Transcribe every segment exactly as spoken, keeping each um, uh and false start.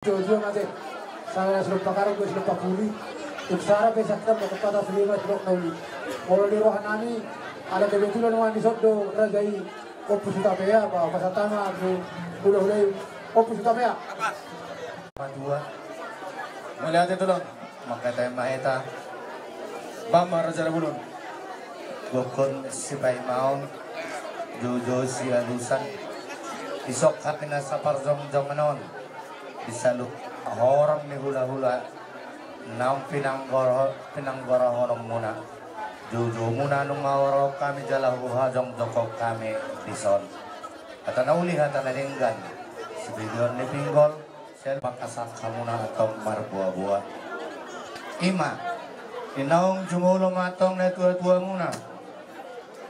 Jujur mate. Sala na silompa karung, dua silompa puli. Tung sara pe sakram na kepata silima silok na uli. Molo di roha nami, ala kebetulan nuan di sondo raja i. Ompu Sutapea, ba, pasatama tu hulahula i. Ompu Sutapea. Matua. Mauliate tulang. Mangkatai ma hita. Bang ma raja na bulung. Gokhon sipaimaon. Joujou sialusan. Isok haki na saparjongjongan on. Di saluk horong ni hulahula naung pinanggoro, pinanggorohononmuna. Joujoumuna nunga ro hami jala huhajongjonghon hami dison. Hata na uli, hata na denggan. Sibibion ni pinggol, sian pakasak hamuna antong marboaboa. Ima, di naung jumolo ma antong natuatuamuna.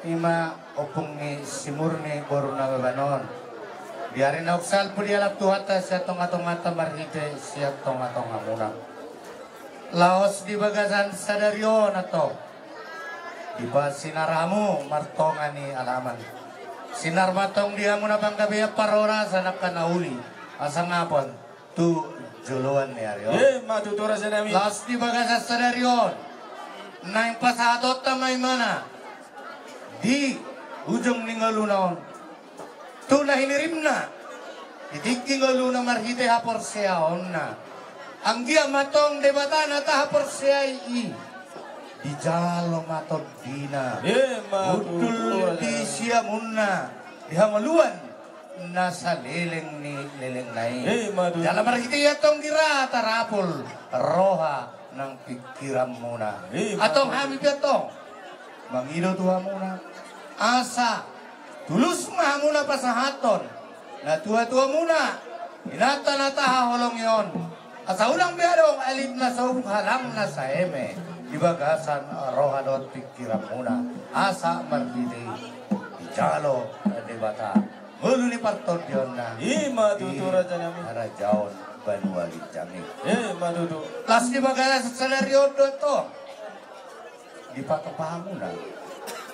Ima ompung ni si Murni boru Nababan on. Di ari naung salpu dialap Tuhanta sian tongatonganta marhite sian tongatongamuna. Laos di bagasan sadari on antong, dipasinar hamu martonga ni alaman. Sinar ma antong di hamuna panggabean parhorasan angka na uli, hasangapon tu joloan ni ari on. Ima tutu raja nami. Laos di bagasan sadari on, naeng pasahatonta ma imana di ujung ni ngoluna on tu na hinirimna, di tingki ngoluna marhite haporseaonna. Anggiat ma antong Debata na tahaporseai i dijalo ma tondina. Ima tutu raja nami. Hundul di siamunna di hangoluan na saleleng ni lelengna i. Ima tutu. Jala marhite i antong di ra tarapul roha nang pingkiranmuna. Ima tutu. Antong hami pe antong mangido tu hamuna asa tulus ma hamuna pasahathon natuatuamuna, inanta na tahaholongi on. Asa unang be adong alit na saubuk, halang na saeme di bagasan roha dohot pingkiranmuna, asa marhite i dijalo Debata ngolu ni partondionna. Ima tutu raja nami. Harajaon banua ginjang i. Ima tutu. Laos di bagasan sadari on do antong, dipatupa hamuna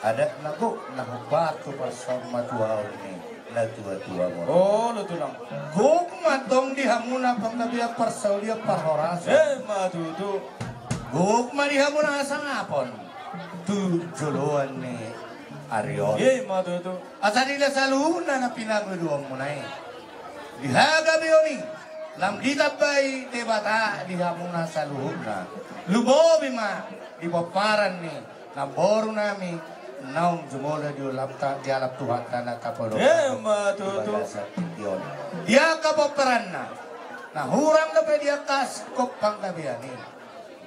adat na gok na hombar tu parsaurmatuaon ni natuatuamuna. Olo tulang. Gok ma antong di hamuna panggabean parsaulian parhorasan. Ima tutu. Gok ma di hamuna hasangapon tu joloan ni ari on. Ima tutu. Asa di na saluhutna na pinangidoonmuna i, di hagabeon i lam ditambai Debata di hamuna saluhutna. Lumobi ma di pomparan ni namboru nami naung jumolo dialap Tuhanta na tapadokhon. Ima tutu. Di bagasan tingki on, di angka pomparanna na hurang dope di angka singkop panggabean i,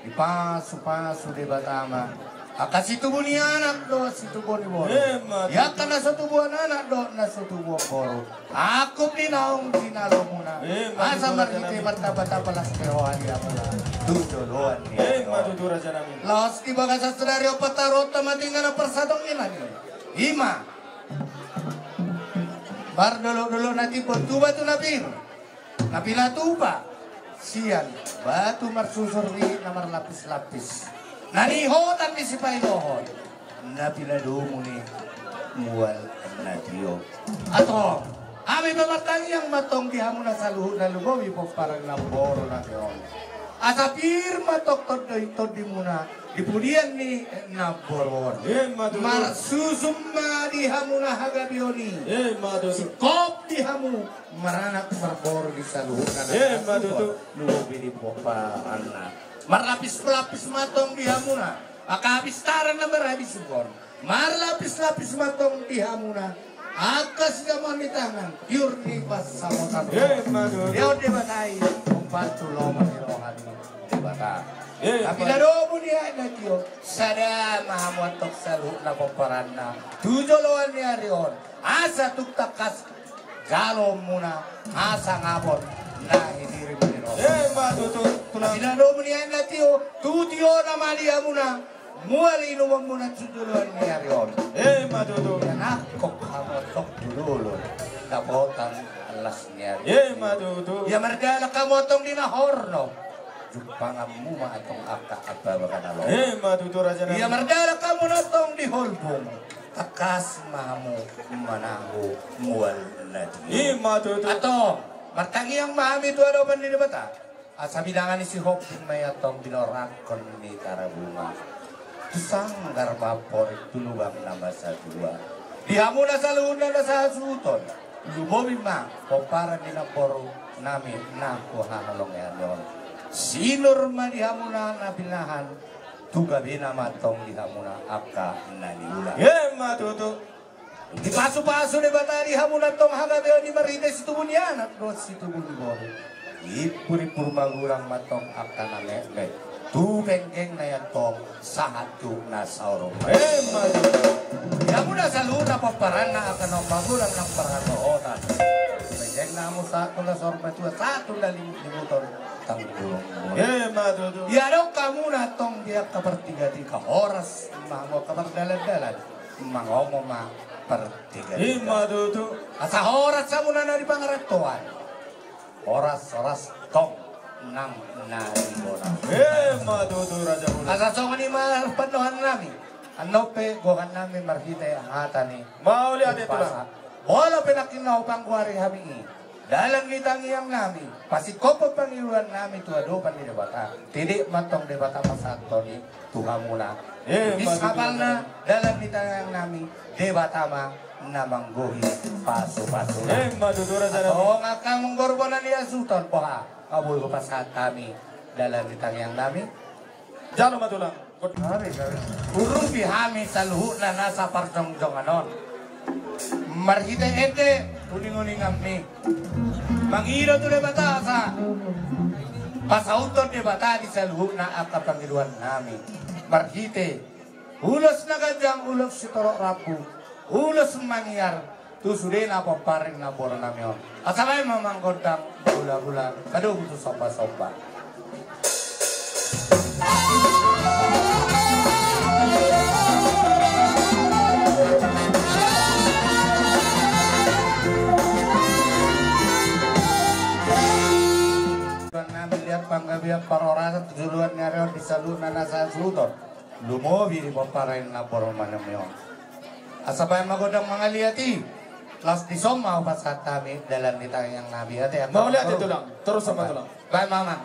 dipasupasu Debata ma angka situbu ni anak dohot situbu ni boru. Ima tutu. Di angka na so tubuan anak dohot na so tubuan boru, angkup ni naung jinalomuna. Ima tutu. Asa marhite i martambatamba las ni roha ni hamuna tu joloan ni ari on. Ima tutu raja nami. Laos di bagasan sadari on pataruhonta ma tingki na parsatongkinan i. Ima mardolokdolok na timbul tu batu na pir, na pinatupa sian batu marsusur i na marlapislapis, na nihotan ni sipailohon, na pinadomu ni mual na tio. Antong hami pe martangiang ma antong di hamuna saluhutna, lumobi pomparan namboru nami on, asa pir ma antong tondi, tondimuna di pudian ni namboru on. Ima tutu. Marsusum ma di hamuna hagabeon i. Ima tutu. Singkop di hamu maranak marboru di saluhutna na. Ima tutu. Lumobi di pomparanna. Marlapislapis ma antong di hamuna angka hapistaran na marhabisuhon. Marlapislapis ma antong di hamuna angka sijamoan ni tangan, tiur ni pansamotan. Ima tutu. Dia on Debata i, hombar tu lomo ni roha ni Debata. Ima tutu. Tapi na domu ni aek na tio, sada ma hamu antong saluhutna pomparanna tu joloan ni ari on, asa tung tangkas jaloonmuna hasangapon na hinirim ni roha. Ima tutu. Tulang. Tapi na domu ni aek na tio, tu tiona ma di hamuna mual inumonmuna tu joloan ni ari on. Ima tutu. Ia nangkok hamu antong tu dolok dapotan las ni ari. Ima tutu. Ia mardalan hamu antong di na hornop, jumpanganmu ma antong angka ambabakan na lomo. Ima tutu raja nami. Ia mardalan hamu antong di holbung, tangkas ma hamu manahu mual na tio. Ima tutu. Antong Martangiang ma hami tu adopan ni Debata. Asa bidangan ni Sihombing ma i antong binorangkon ni Tarabunga. Tu sanggar ma amporik tu lubang na masa tua. Di hamuna saluhutna na sahasuhuton. Lumobi ma pomparan ni namboru nami na huhaholongi hami on. Sinur ma di hamuna na pinahan. Tu gabena ma antong di hamuna angka na niula. Emma tutu. Dipasupasu Debata di hamuna antong hagabeon i marhite situbu ni anak dohot situbu ni boru. Impurimpur magodang ma antong angka na metmet tu penggengna i antong sahat tu na saur matua. Emma tutu. Di hamuna saluhutna pomparanna angka na magodang na marhasohotan. Penggengna hamu sahat tu na saur matua sahat tu na limutlimuton. Tanggung. Emma tutu. Ia adong hamuna antong di angka partigatiga horas ma hamu angka pardalandalan. Mangomo ma partigatiga. Emma tutu. Asa horas hamuna na di pangarantoan. Horas, horas tong nang na di bona. Emma tutu, raja muna. Asa songon i ma pandohan nami. Annon pe gohan nami marhite hata ni. Mauliate, Tulang. Molo pe nangkin na hupanggoari hami i dalan ni tangiang nami, pasingkophon pangidoan nami tu adopan ni Debata. Tedek ma antong Debata pasahathon i tu hamuna. Emma tutu. Sapalna dalan ni tangiang nami, Debata ma na manggohi pasupasuna. Emma tutu, raja nami. Antong angka manggorbona ni hasuhuton boha, nga boi hupasahat hami dalan ni tangiang nami. Jalo ma, Tulang. Urupi hami saluhutna na saparjongjongan on. Marhite ende uninguninganmi. Mangido tu Debata asa pasauthon Debata di saluhutna angka pangidoan nami. Marhite ulos na ganjang, ulos sitorop rambu, ulos mangiar, tu sudena pomparan ni namboru nami on. Asa baen ma amang gondang, gulagula, padomu tu sombasomba. Tuhan nami, liat panggabean parhorasan tu joloan ni ari on di saluhutna na sahasuhuton. Lumobi di pomparan ni namboru nami on. Asa baen ma gondang mangaliat i. Laos dison ma hupasahat hami dalan ni tangiang nami, ate. Mauliate, Tulang. Torus ma, Tulang. Baen ma, amang.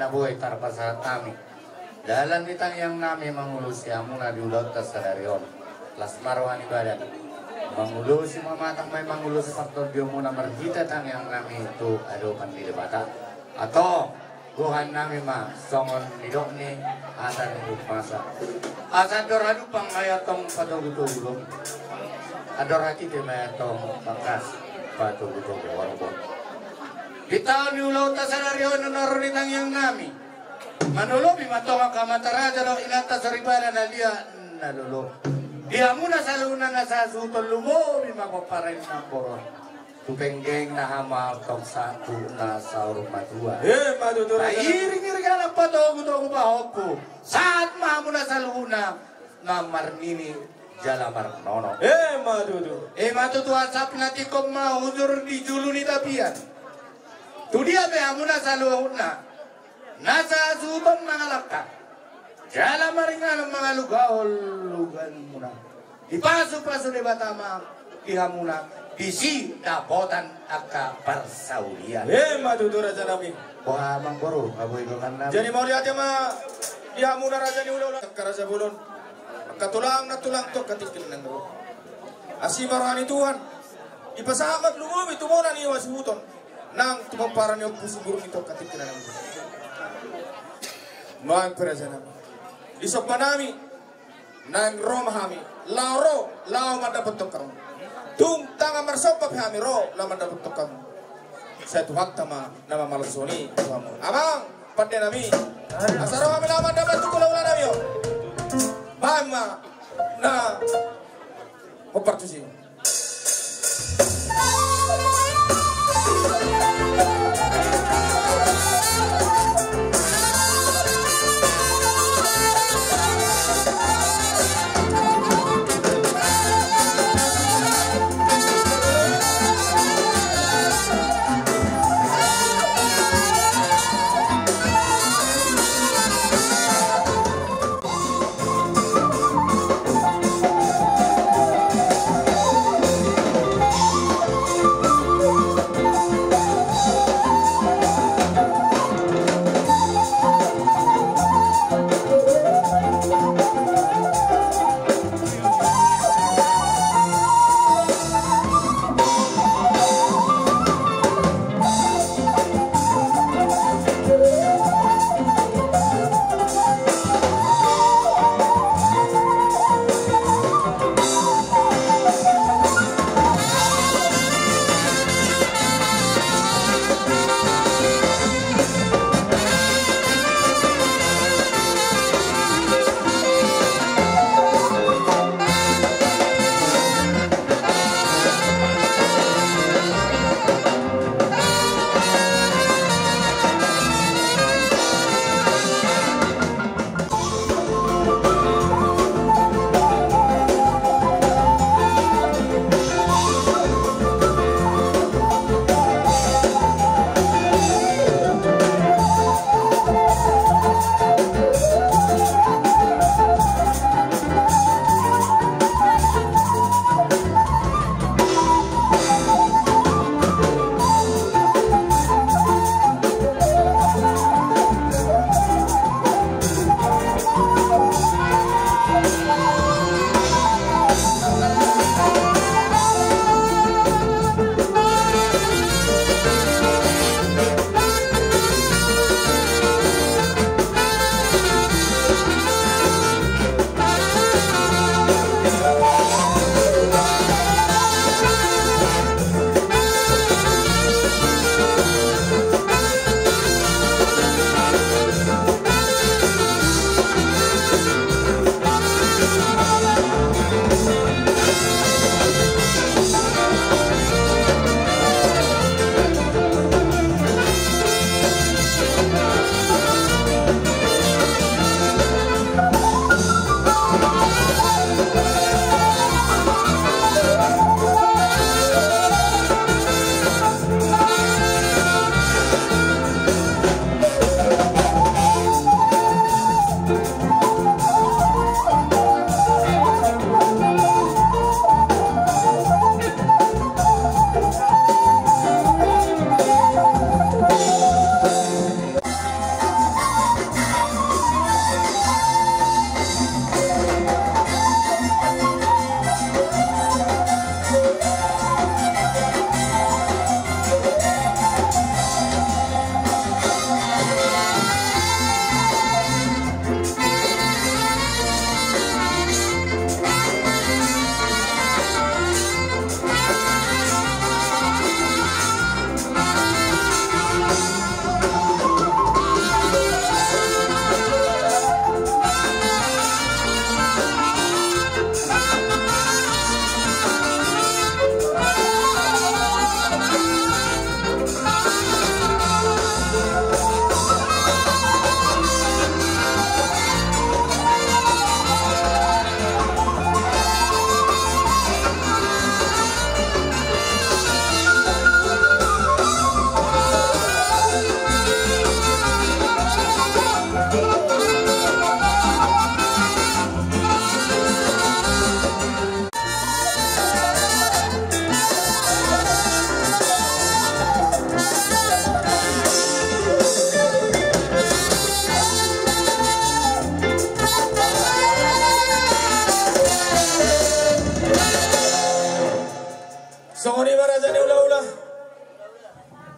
Boi tarpasahat hami dalan ni tangiang nami mangulosi hamuna di ulaonta sadari on. Las ma roha ni badan mangulosi, ma matang ma i mangulosi partondionmuna marhite tangiang nami tu adopan ni Debata. Antong, gohan nami ma songon nidok ni hata ni umpasa: Asa andor hadumpang ma i antong patogutogu lobi, andor hatiti ma i antong tangkas patogutogu horbo. Di taon ni ulaonta sadari on, na ro di tangiang nami, manolopi ma antong angka amanta raja dohot inanta soripada na liat na lolo. Di hamuna saluhutna na sasuhuton, lumobi ma pomparan ni namboru on. Tu penggeng na hamaol tong sahat tu na saur matua. Emma tutu, raja nami. Pairingiring anak patogutogu pahompu, sahat ma hamuna saluhutna na marnini jala marnono. Emma tutu. Emma tutu, asa pinantikhon ma hujur di julu ni tapian. Tu dia pe hamuna saluhutna na sasuhuton mangalangka jala maringanan mangalugahon luganmuna, dipasupasu Debata ma di hamuna disi dapotan angka parsaulian. Emma tutu, raja nami. Boha, amangboru, nga boi gohan nami? Jadi mauliate ma di hamuna raja ni hulahula, angka raja bolon, angka tulang na tulang tu angka tingki na naeng ro. Asi ma roha ni Tuhan, dipasahat ma lumobi tu bona ni hasuhuton nang tu pomparan ni Ompu Sumurung i tu angka tingki na naeng ro. Nuaeng pe, raja nami, dison ma nami naeng ro ma hami, laho ro laho mandapothon hamu. Tung tangan marsomba pe hami ro laho mandapothon hamu. Sai Tuhanta ma na mamaloshon i tu hamu, amang pande nami. Asa ro hami laho mandapothon hulahula nami on. Baen ma na hombar tusi.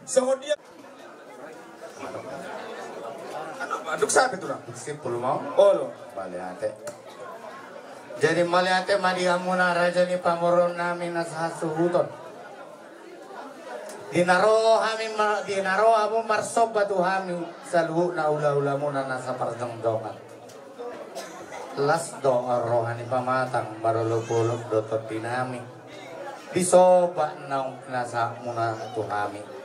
Songon dia. Duk sape tulang? Simpul mau. Olo. Mauliate. Jadi mauliate ma di hamuna raja ni pamoruon nami na sahasuhuton. Di na ro hami ma-, di na ro hamu marsomba tu hami saluhutna hula-hulamuna na saparjongjongan. Las do roha ni pamatang, marolop-olop do tondi nami. Di somba naung pinasahatmuna tu hami.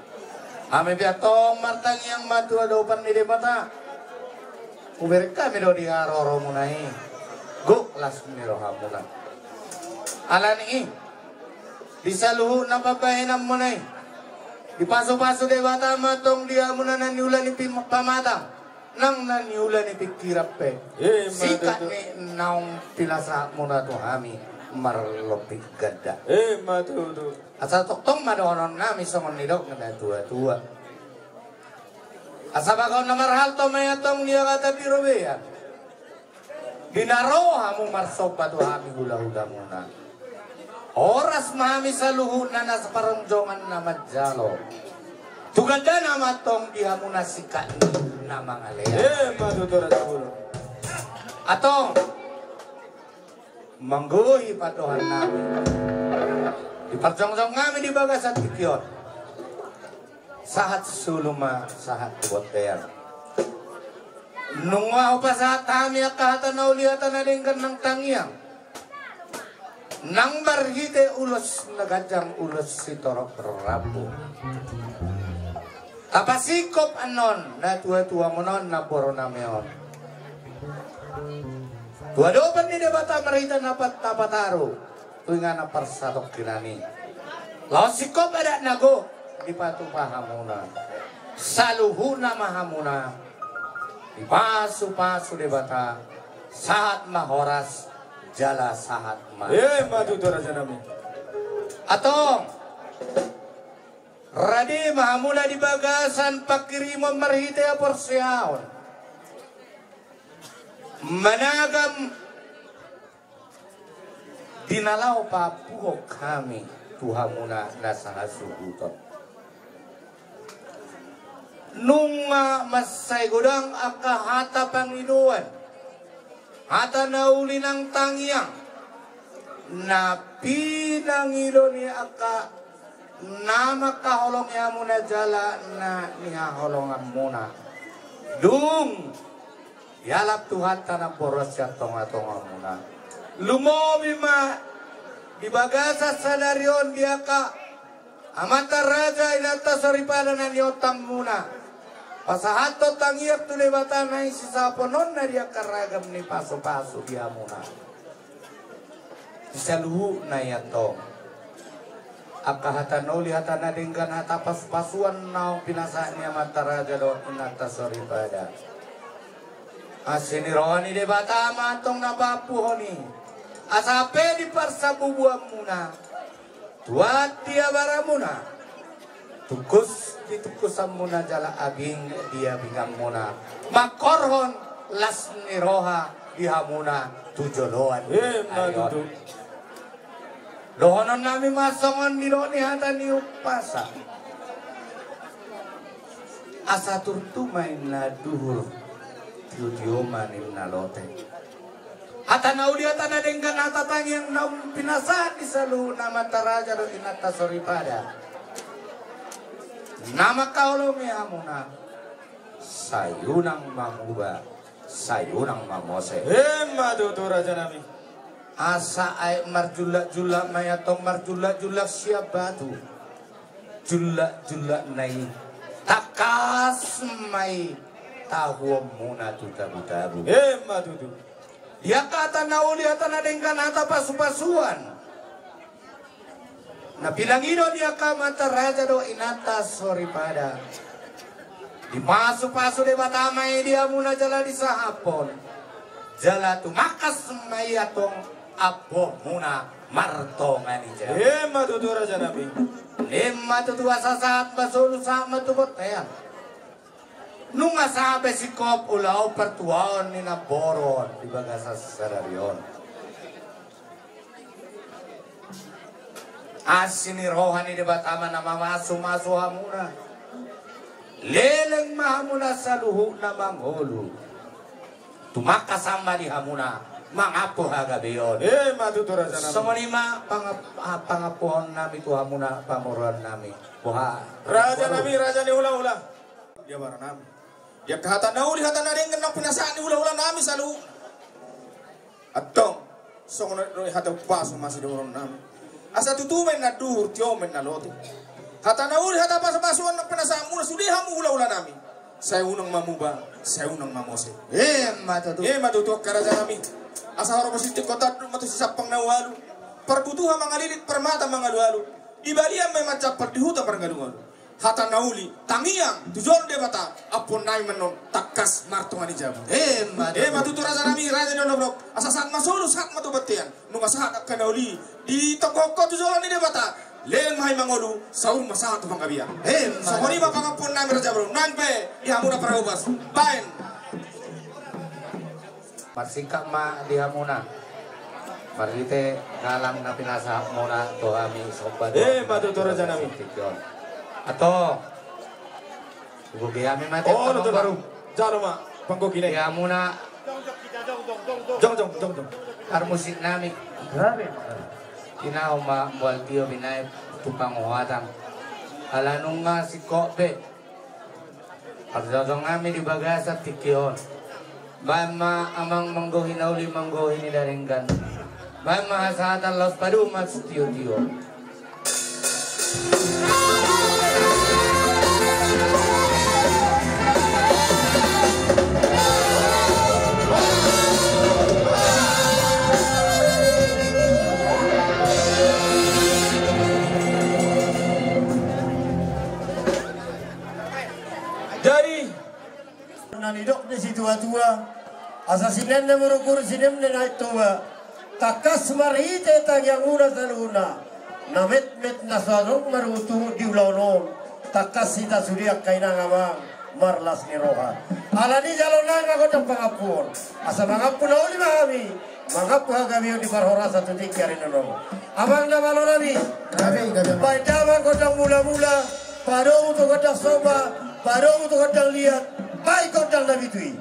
Hami pe antong martangiang ma tu adopan ni Debata. Hubereng hami do di haroromuna i. Gok las ni rohamuna. Alani i. Di saluhutna pambahenanmuna i. Dipasu-pasu Debata ma antong di hamuna na niula ni pim-, pamatang. Nang na niula ni pingkiran pe. Ima tutu. Sikat ni naung pinasahatmuna tu hami marlopi ganda. Ima tutu. Asa tongtong ma dohonon nami songon nidok ni natua-tua. Asa bagot na marhalto ma i antong di angka hata di robean. Di na ro hamu marsomba tu hami hula-hulamuna. Horas ma hami saluhutna na saparjongjongan na manjalo. Tu gandana ma antong di hamuna sikat ni na mangalean. Ima tutu raja bolon. Antong. Manggohi pandohan nami. Diparjongjong nami di bagasan tingki on. Sahat solu ma, sahat tu bontean. Nunga hupasahat hami angka hata na uli hata na denggan nang tangiang. Nang marhite ulos na ganjang ulos sitorop rambu. Tapasingkop annon na tua-tua monon na boru nami on. Tu adopan ni Debata marhite na pat-, na pataru. Tu inganan parsatongkinan i. Laos singkop adat na gok dipatupa hamuna. Saluhutna ma hamuna. Dipasu-pasu Debata. Sahat ma horas. Jala sahat ma. Ima tutu raja nami. Antong. Rade ma hamuna di bagasan pangkirimon marhite haporseaon. Managam di na laho paampuhon hami tu hamuna na sahasuhuton. Nunga mansai godang angka hata pangidoan, hata na uli nang tangiang, na pinangido ni angka na mangkaholongi hamuna jala na nihaholonganmuna. Dung dialap Tuhanta na boras sian tonga-tongamuna. Lumobi ma di bagasan sadari on di angka amanta raja inanta soripada na niontangmuna. Pasahathon tangiang tu Debata na i sisapononna di angka ragam ni pasu-pasu di hamuna. Di saluhutna i antong. Angka hata na uli hata na denggan hata pasu-pasuan naung pinasahat ni amanta raja dohot inanta soripada. Asi ni roha ni Debata ma antong na paampuhon i. Asa pe di parsabubuanmuna. Tuat di abaramuna. Tungkus di tungkusanmuna jala abing di abinganmuna. Mangkorhon las ni roha di hamuna tu joloan. Ima tutu. Dohonon nami ma songon nidok ni hata ni umpasa. Asa turtu ma inna duhur. Tio-tio ma ninna lote. Hata na uli hata na denggan hata tangiang naung pinasahat ni saluhutna amanta raja dohot inanta soripada. Na mangkaholongi hamuna. Sai unang manguba, sai unang mamose. Ima tutu raja nami. Asa aek marjullak-jullak ma i antong marjullak-jullak sian batu. Jullak-jullak na i. Tangkas ma i tahuonmuna tu tabu-tabu. Ima tutu. Ia hata na uli hata na denggan hata pasu-pasuan. Na pinangido ni angka amanta raja dohot inanta soripada. Dipasu-pasu Debata ma i di hamuna jala disahaphon. Jala tumangkas ma i antong ampuonmuna martonga ni jabu. Ima tutu raja nami. Ima tutu asa sahat ma solu sahat ma tu bontean. Nunga sahat pe singkop ulaon partuaon ni namboru on di bagasan sadari on. Asi ni roha ni Debata ma na mamasu-masu hamuna. Leleng ma hamuna saluhutna mangolu. Tumangkas ma di hamuna mangampu hagabeon. Emma tutu, raja nami. Songon i ma pangap-, ah, pangampuon nami tu hamuna pamoruon nami. Boha? Raja nami, raja ni hulahula. Di abara nami. Di angka hata na uli, hata na denggan nang pinasahat ni hulahula nami saluhutna. Antong, songon i do hata umpasu ma sidohonon nami. Asa tutu ma inna duhur, tio ma inna lote. Hata na uli, hata pasupasu nang pinasahatmuna sude hamu hulahula nami. Sai unang ma muba, sai unang ma mose. Emma tutu. Emma tutu, angka raja nami. Asa horbo sintingkot tanduk ma tu sisampang na ualu. Parbutuha mangalilit, parmata mangalualu. Di balian ma i manjampal, di huta marngalualu. Hata na uli, tangiang tu jolo ni Debata, ampuon nami ma annon tangkas martonga ni jabu. Emma tutu. Emma tutu, raja nami, raja ni na brok. Asa sahat ma solu, sahat ma tu bontean. Nunga sahat angka na uli, ditonggohon ho tu jolo ni Debata. Leleng ma hami mangolu, saur ma sahat tu panggabean. Emma tutu. Songon i ma pangampuon nami, raja brok. Nang pe di hamuna parhobas. Baen. Marsingkat ma di hamuna marhite galang na pinasahatmuna tu hami somba. Emma tutu, raja nami. Antong, gohi hami ma. Olo, antong, baru jalo ma panggohi na i. Di hamuna. Jongjong, jongjong, jongjong. Parmusik nami. Tinahu ma mual tio binaen tu pangohatan. Ala nunga singkop be. Parjolo nami di bagasan tingki on. Baen ma amang manggohi na uli, manggohi ni na denggan. Baen ma hasahatan, laos padomu ma sitiotio. Jadi, na nidok ni situatua, asa sian na marungkuri, sian na naeng Toba, tangkas marhite tangiangmuna saluhutna, na metmet na so adong marungutungut di ulaon on, tangkas hita sude angka inang amang marlas ni roha. Alani i jalo nami ma gondang pangampuon, asa mangampu na uli ma hami, mangampu hagabeon di parhorasan tu tingki ari na on. Amang na malo nami. Gabe, gabe. Baen damang gondang mulamula, padomu tu gondang somba, padomu tu gondang liat, baen gondang na pitu i.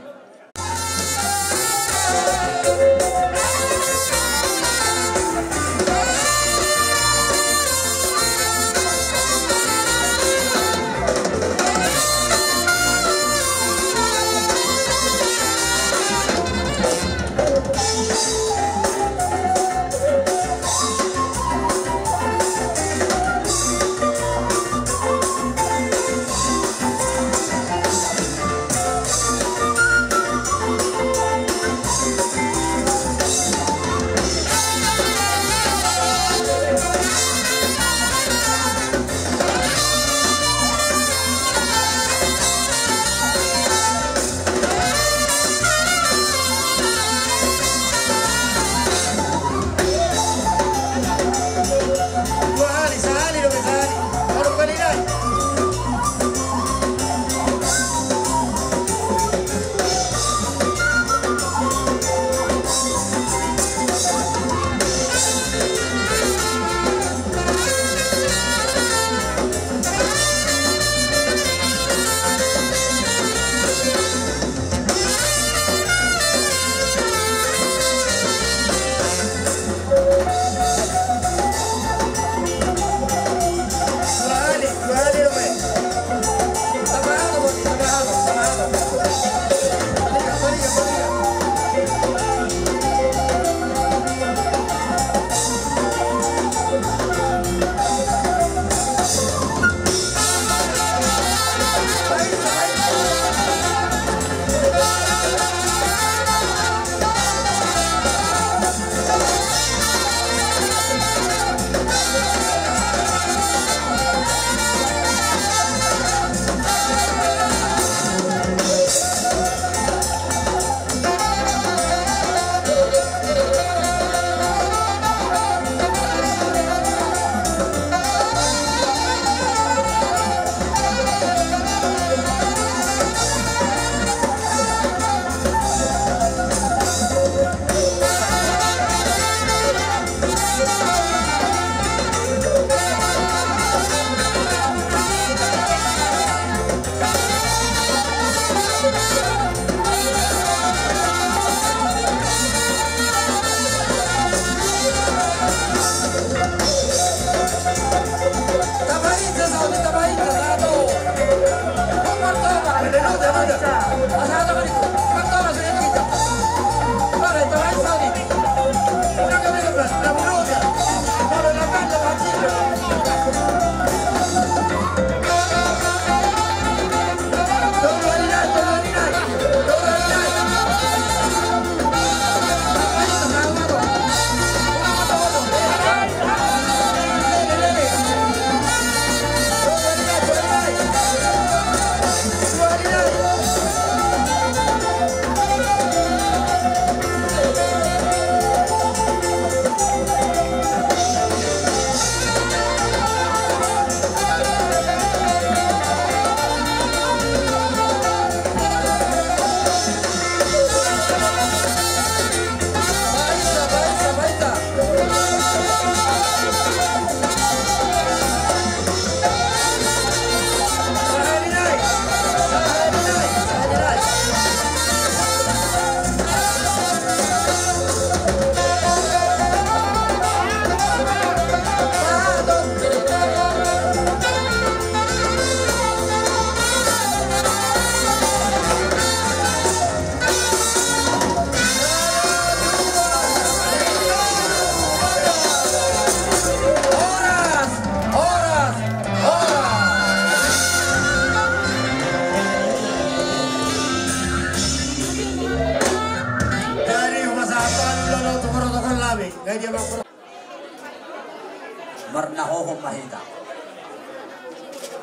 Pahohom ma hita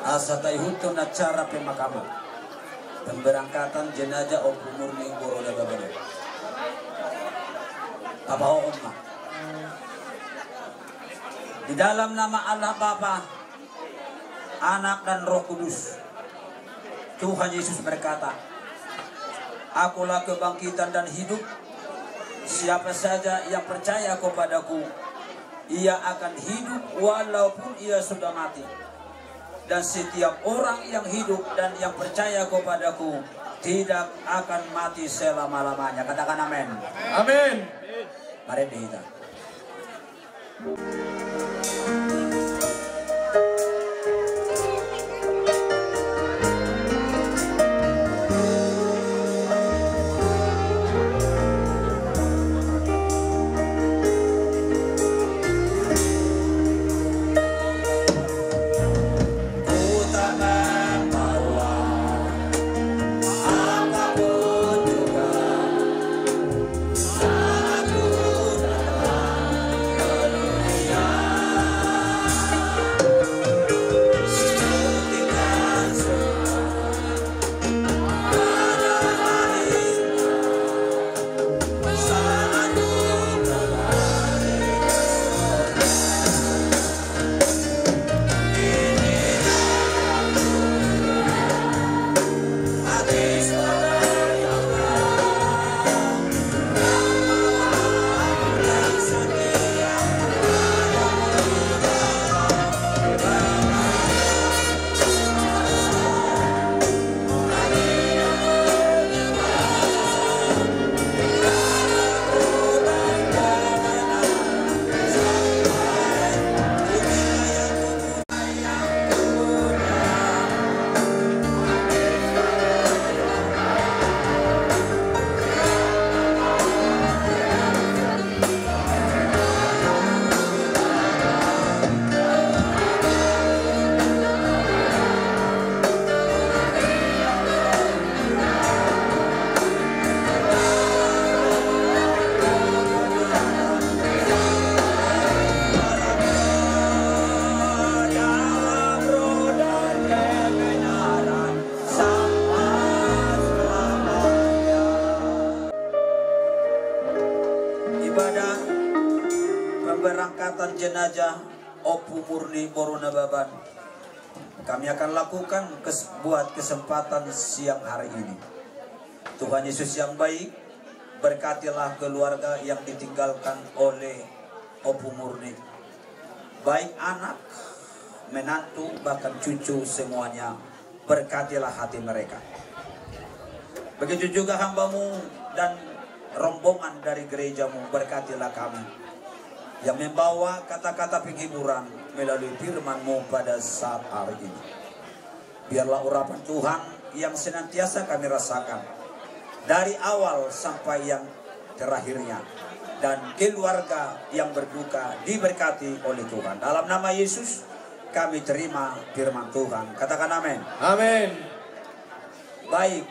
asa taihuthon acara pemakaman, pemberangkatan jenazah Ompu Murni boru Nababan. Pahohom ma. Di dalam nama Allah Bapa, Anak dan Roh Kudus. Tuhan Yesus berkata, "Akulah kebangkitan dan hidup. Siapa saja yang percaya kepada-Ku, ia akan hidup walaupun ia sudah mati. Dan setiap orang yang hidup dan yang percaya kepada-Ku tidak akan mati selama-lamanya." Katakan amin. Amin. Mari kita. Ibadah pemberangkatan jenazah Ompu Murni boru Nababan kami akan lakukan kes-, buat kesempatan siang hari ini. Tuhan Yesus yang baik, berkatilah keluarga yang ditinggalkan oleh Ompu Murni. Baik anak, menantu, bahkan cucu semuanya, berkatilah hati mereka. Begitu juga hamba-Mu dan rombongan dari gereja-Mu, berkatilah kami yang membawa kata-kata penghiburan melalui firman-Mu pada saat hari ini. Biarlah urapan Tuhan yang senantiasa kami rasakan dari awal sampai yang terakhirnya, dan keluarga yang berduka diberkati oleh Tuhan. Dalam nama Yesus kami terima firman Tuhan. Katakan amin. Amin. Baik.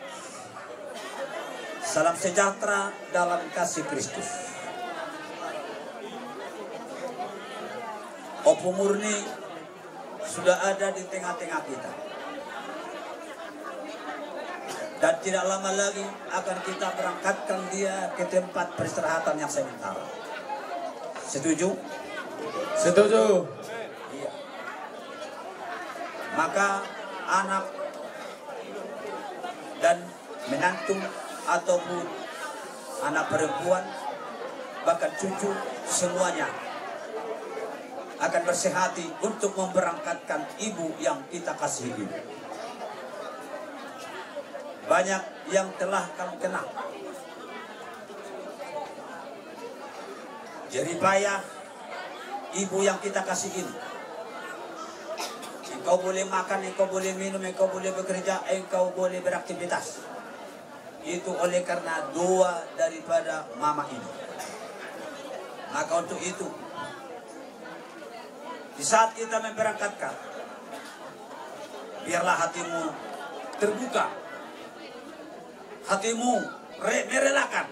Salam sejahtera dalam kasih Kristus. Ompu Murni sudah ada di tengah-tengah kita. Dan tidak lama lagi akan kita berangkatkan dia ke tempat peristirahatan yang sementara. Setuju? Setuju. Iya. Maka anak dan menantu ataupun anak perempuan, bahkan cucu, semuanya akan bersih hati untuk memberangkatkan ibu yang kita kasihi ini. Banyak yang telah kami kenal. Jeripayah ibu yang kita kasihi ini. Engkau boleh makan, engkau boleh minum, engkau boleh bekerja, engkau boleh beraktivitas. Itu oleh karena doa daripada mama ini. Maka untuk itu, di saat kita memberangkatkan, biarlah hatimu terbuka, hatimu re-, merelakan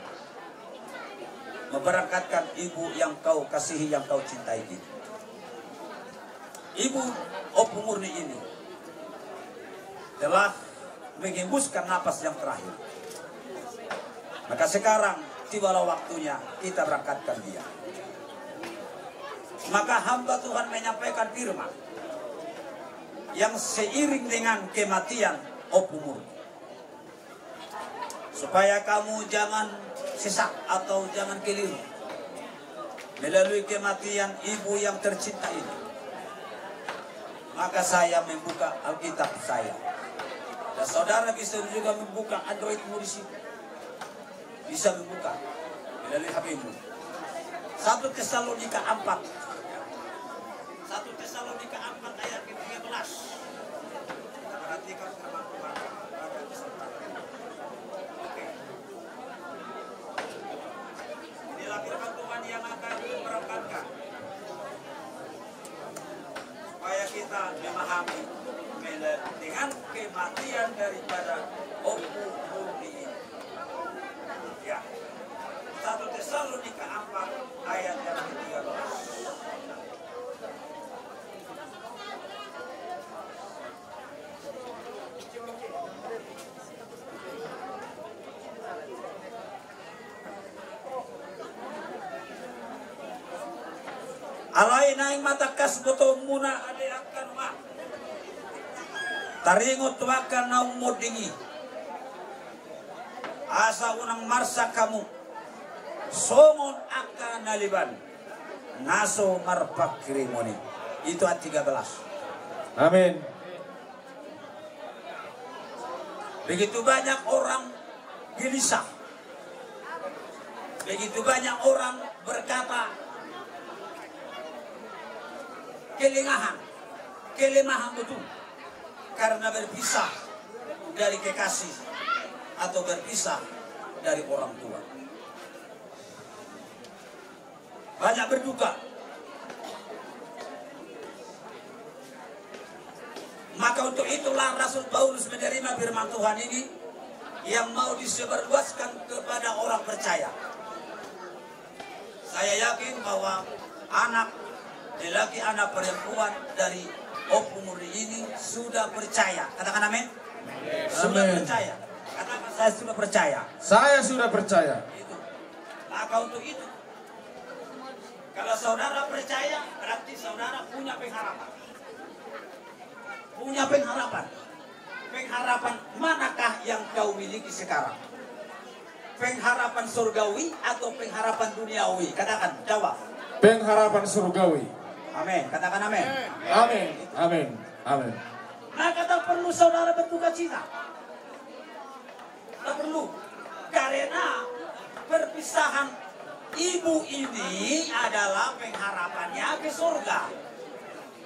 memberangkatkan ibu yang kau kasihi, yang kau cintai ini. Ibu Ompu Murni ini telah menghembuskan napas yang terakhir. Maka sekarang tibalah waktunya kita berangkatkan dia. Maka hamba Tuhan menyampaikan firman yang seiring dengan kematian Ompu Murni. Supaya kamu jangan sesat atau jangan keliru melalui kematian ibu yang tercinta ini. Maka saya membuka Alkitab saya. Dan saudara bisa juga membuka Androidmu di situ. Bisa membuka melalui H P-mu. Satu Tesalonika empat. Satu Tesalonika empat ayat ketiga belas. Kita perhatikan firman Tuhan pada kesempatan ini. Oke. Inilah firman Tuhan yang akan diperangkatkan. Supaya kita memahami mele-, dengan kematian daripada Ompu Murni ini. Ya. Satu Tesalonika empat ayat yang ketiga belas. Alai naeng ma tangkas botoonmuna ate angka dongan. Taringot tu angka naung monding i. Asa unang marsak hamu songon angka na leban na so marpanghirimon i. Itu ayat tiga belas. Amin. Begitu banyak orang gelisah. Begitu banyak orang berkata kelengahan, kelemahan betul karena berpisah dari kekasih atau berpisah dari orang tua. Banyak berduka. Maka untuk itulah Rasul Paulus menerima firman Tuhan ini yang mau disebarluaskan kepada orang percaya. Saya yakin bahwa anak lelaki, anak perempuan dari Ompu Murni ini sudah percaya. Katakan amin. Sudah Amin. percaya. Katakan, "Saya sudah percaya." Saya sudah percaya. Itu. Maka untuk itu, kalau saudara percaya, berarti saudara punya pengharapan. Punya pengharapan. Pengharapan manakah yang kau miliki sekarang? Pengharapan surgawi atau pengharapan duniawi? Katakan, jawab. Pengharapan surgawi. Amin. Katakan amin. Amin. Amin. Amin. Maka tak perlu saudara berduka cita. Tak perlu. Karena perpisahan ibu ini adalah pengharapannya ke surga.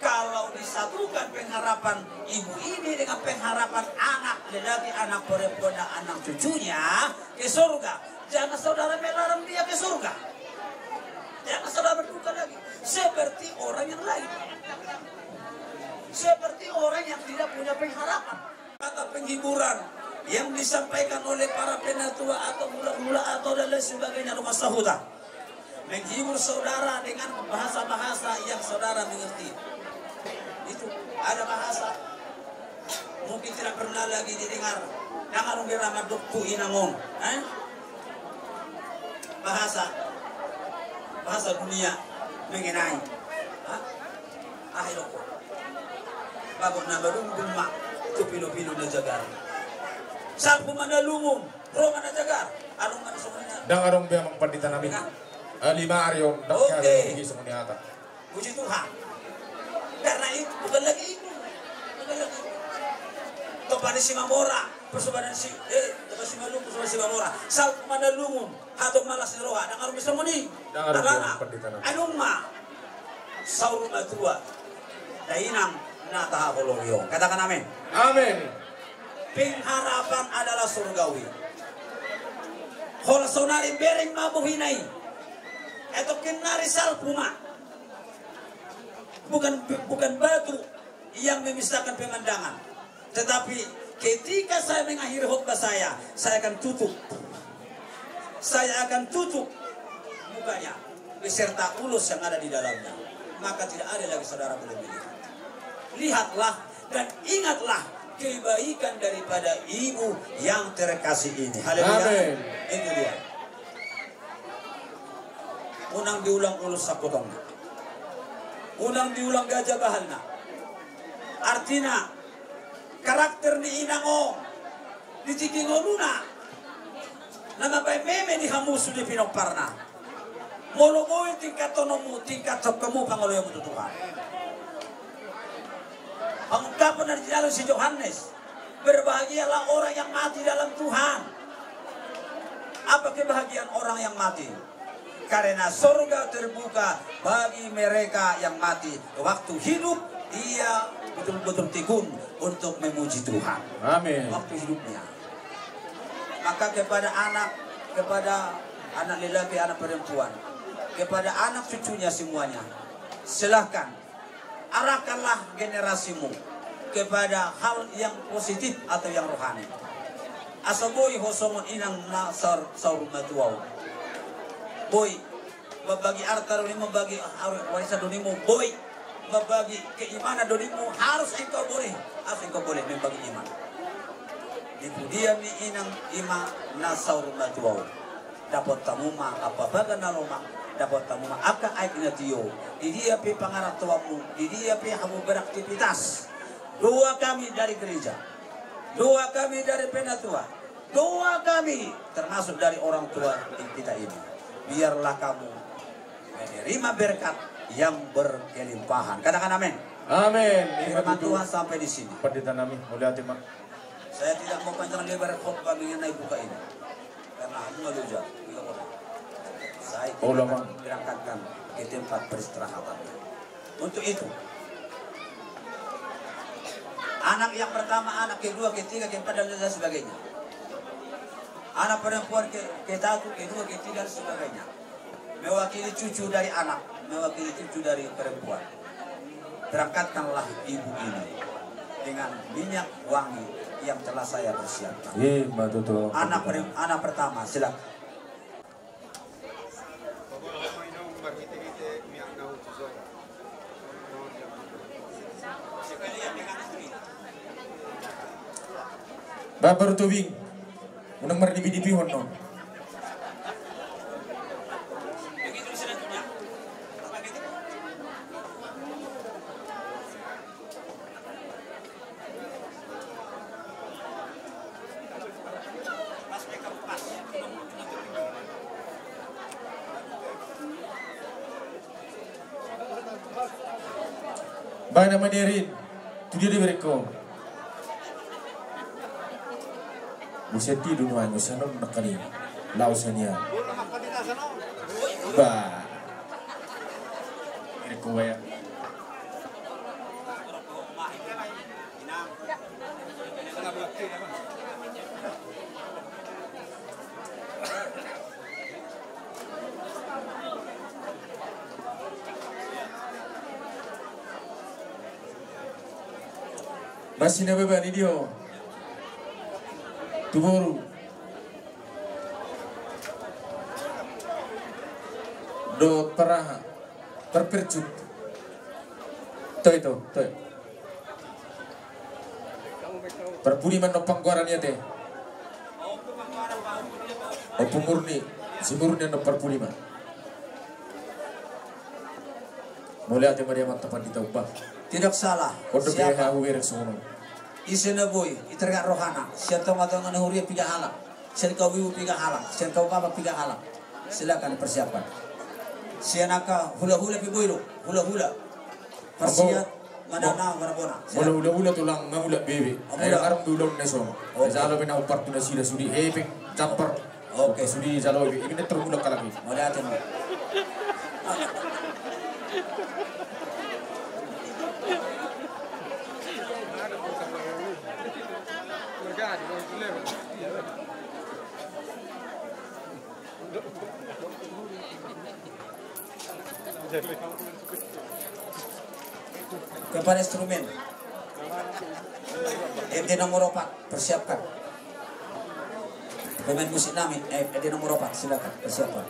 Kalau disatukan pengharapan ibu ini dengan pengharapan anak lelaki, anak perempuan, dan anak cucunya ke surga, jangan saudara melarang dia ke surga. Jangan saudara berduka lagi seperti orang yang lain. Seperti orang yang tidak punya pengharapan. Kata penghiburan yang disampaikan oleh para penatua atau mula-mula atau dan lain sebagainya, rumah sahuta, menghibur saudara dengan bahasa-bahasa yang saudara mengerti. Itu ada bahasa mungkin tidak pernah lagi didengar. Nang adong di ramadok tu inangon, eh? Bahasa, bahasa dunia mengenai, hah? Aha do? Bagot na malungun ma tu pino-pino na jagar. Salpu ma na lungun, ro ma na jagar. Adong ma na songon i. Ndang adong be, amang pandita nami. Ndang. Eh, lima ari on, ndang. Oke. Ada lagi songon i hata. Puji Tuhan. Karena itu bukan lagi itu. Bukan lagi itu. Topa ni Simamora, persobanan si, eh, Topa Simalungun, persobanan Simamora. Salpu ma na lungun. Hatop ma las ni roha, ndang adong be songon i. Ndang adong be, amang pandita nami. Adong ma. Saur matua. Dainang na tahaholongi on. Katakan amin. Amin. Pengharapan adalah surgawi. Holan saonari bereng ma bohina i. Etongkin nari salpu ma. Bukan, bukan batu yang memisahkan pemandangan. Tetapi ketika saya mengakhiri khotbah saya, saya akan tutup. Saya akan tutup mukanya beserta ulos yang ada di dalamnya. Maka tidak ada lagi saudara boleh melihat. Lihatlah dan ingatlah kebaikan daripada ibu yang terkasih ini. Haleluya. Amin. Itu dia. Unang diulang ulos sangkutonna. Unang diulang gaja bahalna. Artina, karakter ni inang on di tingki ngoluna na mambaen meme di hamu sude pinomparna. Molo boi tingkathononmu, tingkathononmu pangoloionmu tu Tuhan. Pangungkapon na jinalo si Johannes, berbahagialah orang yang mati dalam Tuhan. Apa kebahagiaan orang yang mati? Karena sorga terbuka bagi mereka yang mati. Waktu hidup, dia betul-betul tekun untuk memuji Tuhan. Amin. Waktu hidupnya. Maka kepada anak, kepada anak lelaki, anak perempuan, kepada anak cucunya semuanya, silahkan arahkanlah generasimu kepada hal yang positif atau yang rohani. Asa boi ho songon inang na saur, saur matua on. Boi mambagi arta do ninmu, mambagi ar-, warisan do ninmu, boi mambagi keimanan do ninmu, harus engkau boleh, harus engkau boleh membagi iman. Di pudian ni inang i ma na saur matua on. Dapot hamu ma angka pagan na lomak, dapot hamu ma angka aek na tio. Di dia pe pangarantoanmu, di dia pe hamu beraktivitas. Doa kami dari gereja, doa kami dari penatua, doa kami termasuk dari orang tua di kita ini. Biarlah kamu menerima berkat yang berkelimpahan. Katakan amin. Amin. Firman Tuhan sampai di sini. Pendeta nami, mauliate ma. Saya tidak mau panjang lebar khotbah mengenai buka ini. Karena hanya loja, saya tidak akan berangkatkan ke tempat peristirahatan. Untuk itu, anak yang pertama, anak kedua, ketiga, keempat, dan lain sebagainya. Anak perempuan ke, ketatu, kedua, ketiga, dan sebagainya. Mewakili cucu dari anak, mewakili cucu dari perempuan. Berangkatkanlah ibu ini dengan minyak wangi yang telah saya persiapkan. Anak per-, anak pertama, silakan. Bapak Rutubing. Unang mardipi-dipihon no. Baen ma nian. Tu dia diberek ho. Buset, dia do nuaeng on, sanon nangkaning. Laos nian. Ba. Berek ho ba ia. Masih na baba ni dia. Tu boru. Dohot paraha. Parpercut. Toe, toe, toe. Parpudi ma annon panggoaran i ate. Ompu Murni, si Murni annon parpudi ma. Mauliate ma di amanta pandita, umbahen. Tidak salah. Siapa? Ise na boi, i targak rohana. Sian tonga-tonga ni huria piga halak. Sian kaum ibu piga halak, sian kaum bapa piga halak. Silakan dipersiapkan. Sian angka hula-hula pe boi do, hula-hula. Parsiat, madana, marabona. Molo hula-hula tulang, nga hula bebe. Ai nga adong be ulaon na sono. Oke. Jalo pe na umpar tu nasida sude hepeng, campar. Oke. Sude jalo be, i ma na tarhula halak i. Mauliate ma. Kepala instrumen. M D nomor opat, persiapkan. Pemain musik nami, eh, M D nomor opat, silakan, persiapkan.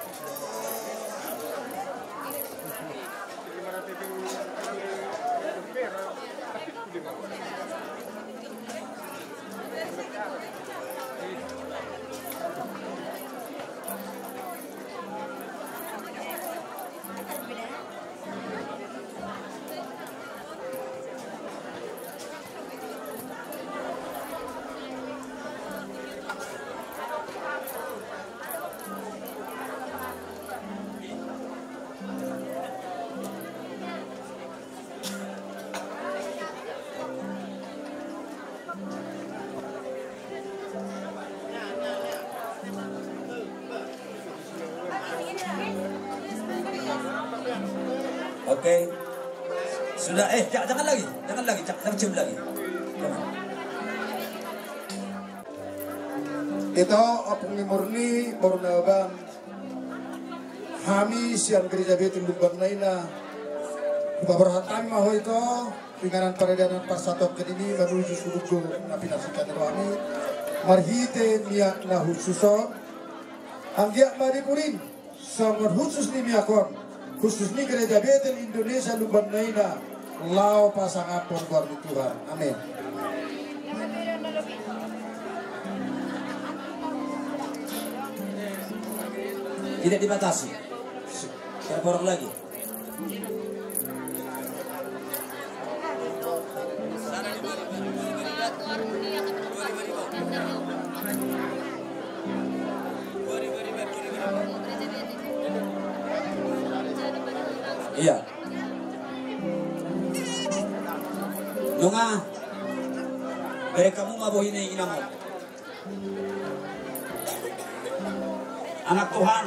Oke. Sudah, eh, ja-, jangan lagi, jangan lagi, ja-, jangan cium lagi. Jangan. Ito, Ompung ni Murni, boru Nababan, hami sian Gereja Betel Lumban Naina, hupaborhat hami ma ho ito, tu inganan paradanan parsatongkin i manuju sudugo na pinansikan ni rohami, marhite miak na hushus on, anggiat ma di pudi songon hushus ni miak on, hushus ni Gereja Betel Indonesia Lumban Naina, laho pasangaphon goar ni Tuhan. Amin. Tidak dibatasi. Tidak borok lagi. Iya. Nunga. Bere hamu ma bohi ni inang on. Anak Tuhan.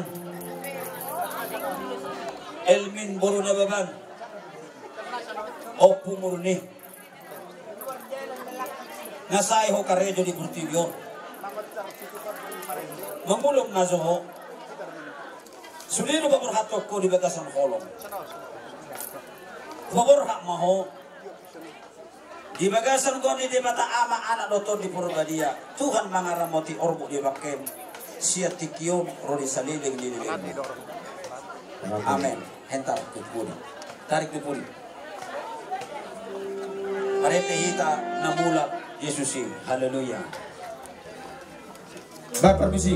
Elmin boru Nababan. Ompu Murni. Na sai ho karejo di portibi on. Mangulung na jo ho. Sude do paborhathon ho di bagasan holong. Paborhat ma ho. Di bagasan goar ni Debata Ama, Anak dohot Tondi Porbadia, Tuhan mangaramoti orbuk di bangkem, sian tingki on ro di saleleng ni lelengmu. Amen. Hentar tu pudi. Tarik tu pudi. Marende hita na mulak Jesus i. Haleluya. Baik, permisi.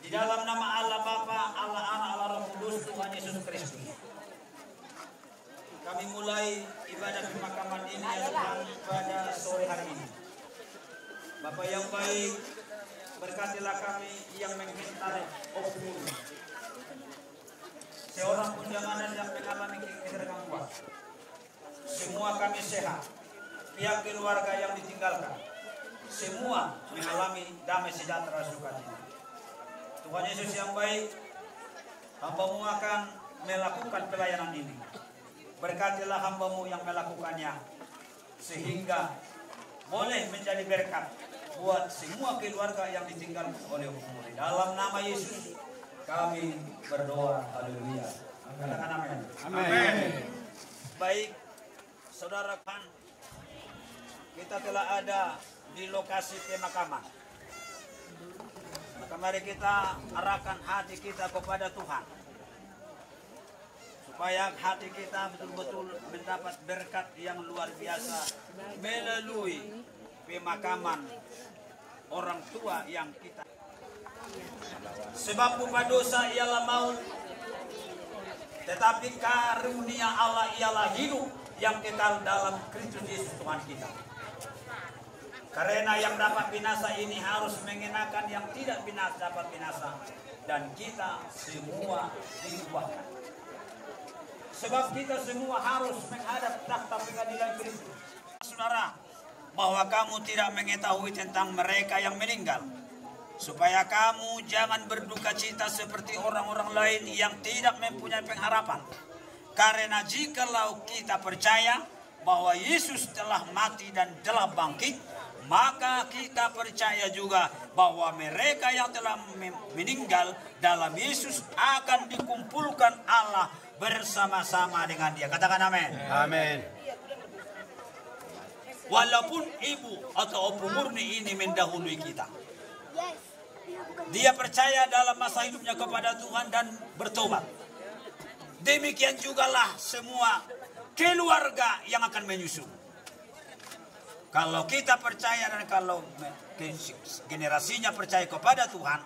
Di dalam nama Allah Bapa, Allah Anak, Allah Roh Kudus, Tuhan Yesus Kristus. Kami mulai ibadah pemakaman ini, ya Tuhan, pada sore hari ini. Bapa yang baik, berkatilah kami yang menghentar opung. Seorang pun jangan ada yang mengalami kegagalan. Semua kami sehat. Pihak keluarga yang ditinggalkan, semua mengalami damai sejahtera sukacita. Tuhan Yesus yang baik, hamba-Mu akan melakukan pelayanan ini. Berkatilah hamba-Mu yang melakukannya, sehingga boleh menjadi berkat buat semua keluarga yang ditinggalkan oleh Om Umur. Di dalam nama Yesus kami berdoa. Haleluya. Katakan amin. Amin. Baik, saudara, kita telah ada di lokasi pemakaman. Maka mari kita arahkan hati kita kepada Tuhan, supaya hati kita betul-betul mendapat berkat yang luar biasa melalui pemakaman orang tua yang kita. Sebab upah dosa ialah maut, tetapi karunia Allah ialah hidup yang kekal dalam Kristus Yesus Tuhan kita. Karena yang dapat binasa ini harus mengenakan yang tidak binasa dapat binasa, dan kita semua diubahkan. Sebab kita semua harus menghadap takhta pengadilan Kristus. Saudara, bahwa kamu tidak mengetahui tentang mereka yang meninggal, supaya kamu jangan berduka cita seperti orang-orang lain yang tidak mempunyai pengharapan. Karena jikalau kita percaya bahwa Yesus telah mati dan telah bangkit, maka kita percaya juga bahwa mereka yang telah me-, meninggal dalam Yesus akan dikumpulkan Allah bersama-sama dengan Dia. Katakan amin. Amin. Walaupun ibu atau Ompu Murni ini mendahului kita, dia percaya dalam masa hidupnya kepada Tuhan dan bertobat. Demikian jugalah semua keluarga yang akan menyusul. Kalau kita percaya dan kalau me-, ke-, generasinya percaya kepada Tuhan,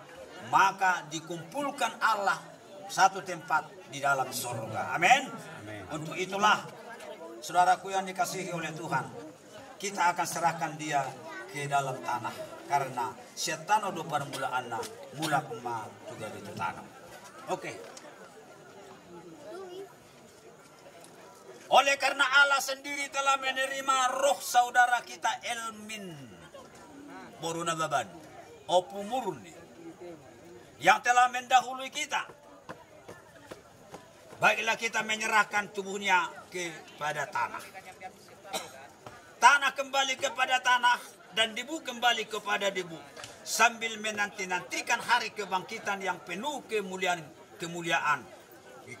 maka dikumpulkan Allah satu tempat di dalam sorga. Amin. Amin. Untuk itulah, saudaraku yang dikasihi oleh Tuhan, kita akan serahkan dia ke dalam tanah, karena sian tano do parmulaanna, mulak ma tu gabe tu tano. Oke. Oleh karena Allah sendiri telah menerima roh saudara kita Elmin boru Nababan, Ompu Murni, yang telah mendahului kita, baiklah kita menyerahkan tubuhnya kepada tanah. Tanah kembali kepada tanah dan debu kembali kepada debu, sambil menanti-nantikan hari kebangkitan yang penuh kemuliaan, kemuliaan.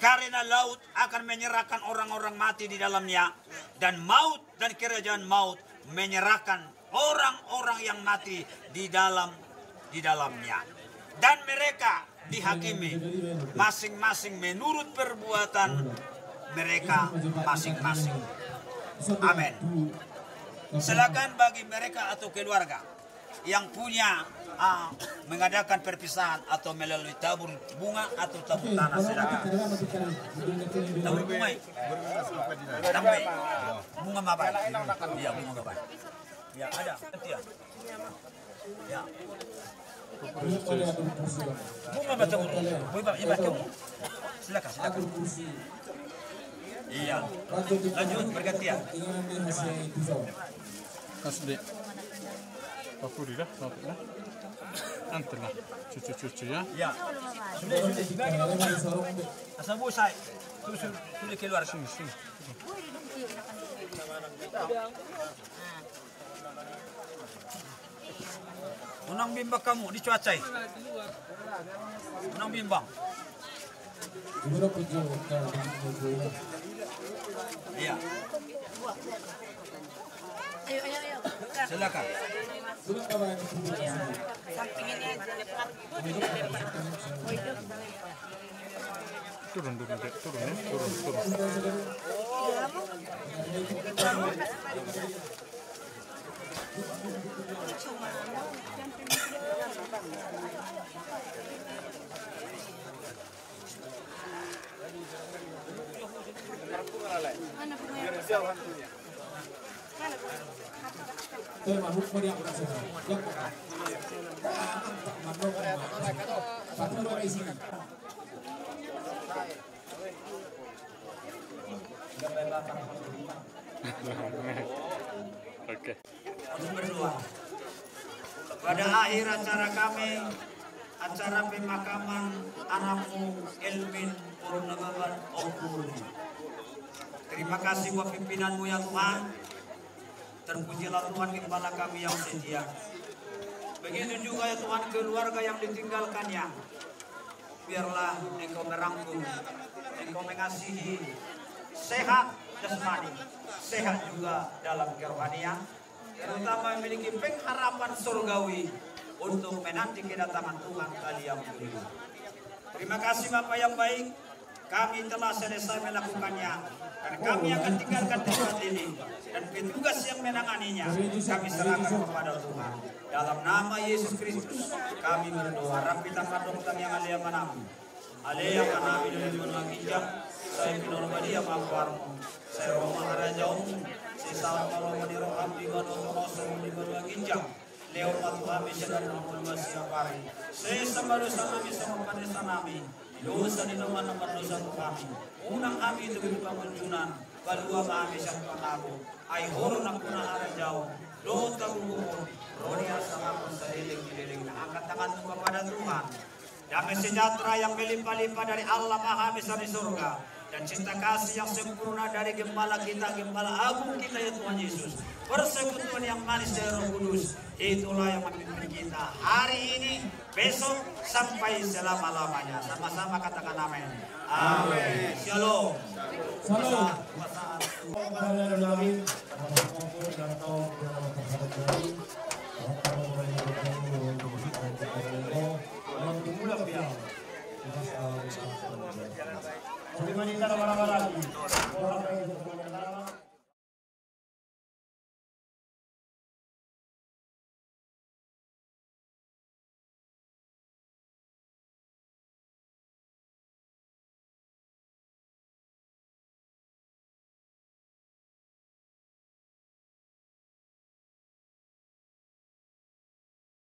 Karena laut akan menyerahkan orang-orang mati di dalamnya, dan maut dan kerajaan maut menyerahkan orang-orang yang mati di dalam, di dalamnya. Dan mereka dihakimi masing-masing menurut perbuatan mereka masing-masing. Amin. Silakan bagi mereka atau keluarga yang punya, ah, mengadakan perpisahan atau melalui tabur bunga atau tabur tanah, silakan. Tabur bunga, eh? Tambah. Bunga ma baen? Iya, bunga ma baen. Ya, ada. Nanti ya. Ya. Bunga ma tabur. Bunga, iya, bunga. Silakan, silakan. Iya. Lanjut, bergantian. Kasih deh. Papuri dah, satu dah. Antar lah. Cucu-cucu ya. Ya. Sudah, sudah, sudah. Asal bosai. Sudah, sudah, sudah keluar. Sini, sini. Unang bimbang hamu di cuaca i. Unang bimbang. Iya. Silakan. Turun dulu, Dek. Turun ya, turun, turun. Oke. Untuk berdoa. Pada akhir acara kami, acara pemakaman anakmu Elmin boru Nababan, Ompu Murni. Terima kasih buat pimpinanmu ya Tuhan. Terpujilah Tuhan, gembala kami yang setia. Begitu juga ya Tuhan, keluarga yang ditinggalkannya. Biarlah Engkau merangkul, Engkau mengasihi, sehat jasmani, sehat juga dalam kerohanian, terutama memiliki pengharapan surgawi untuk menanti kedatangan Tuhan kali yang kedua. Terima kasih Bapa yang baik, kami telah selesai melakukannya, dan kami akan tinggalkan tempat ini. Dan petugas yang menanganinya, kami serahkan kepada Tuhan. Dalam nama Yesus Kristus, kami berdoa. Rap hita mandok tangiang ale Amanami. Ale Amanami na di banua ginjang, sai pinarbadia ma goarmu, sai ro ma harajaonmu, sai saut ma lomo ni roham di banua tonga songon na di banua ginjang. Lehon ma tu hami sadari on hangoluan siapari. Sesa ma dosanami songon panesanami di dosa ni dongan na mardosa tu hami. Unang hami togihon tu pangunjunan, palua ma hami sian pangago. Ai Ho do nampuna harajaon dohot hagogoon, ro di hasangapon saleleng ni lelengna. Angkat tanganmu kepada Tuhan. Damai sejahtera yang melimpah-limpah dari Allah Maha Esa di sorga dan cinta kasih yang sempurna dari Gembala kita, Gembala Agung kita, ya Tuhan Yesus, persekutuan yang manis dari Roh Kudus, itulah yang memimpin kita hari ini, besok, sampai selama-lamanya. Sama-sama katakan amin. Amin. Shalom. Shalom. Pasahat, pasahat.